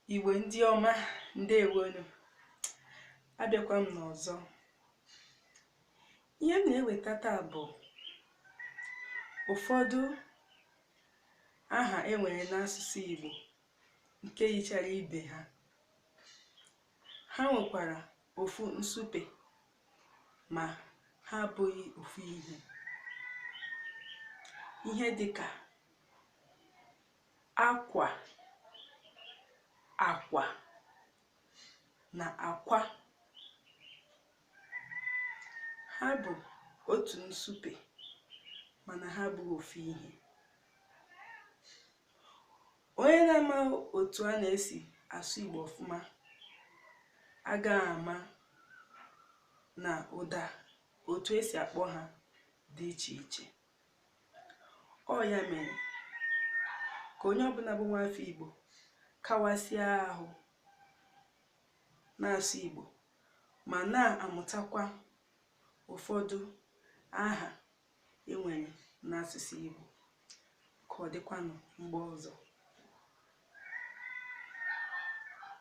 Igbo ndị ọma, ndewonu. Abịakwa m n'ọzọ. Ihe m na-eweta taa bụ ụfọdụ aha e nwere n'asụsụ Igbo nke yichara ibe ha. Ha nwekwara ofu nsupe, ma ha abụghị ofu ihe. Ihe dịka akwa, akwa na akwa. Ha bụ otu nsupe, mana ha abụghị ofu ihe. Onye na-amaghị otu a na-esi asụ Igbo ọfụma agaghị ama na ụda otu esi akpọ ha dị iche iche. Ọ ya mere ka onye ọbụla bụ nwaafọ Igbo kawasịa ahụ na-asụ Igbo ma na-amụtakwa ụfọdụ aha e nwere n'asụsụ Igbo. Ka ọ dịkwanụ mgbe ọzọ.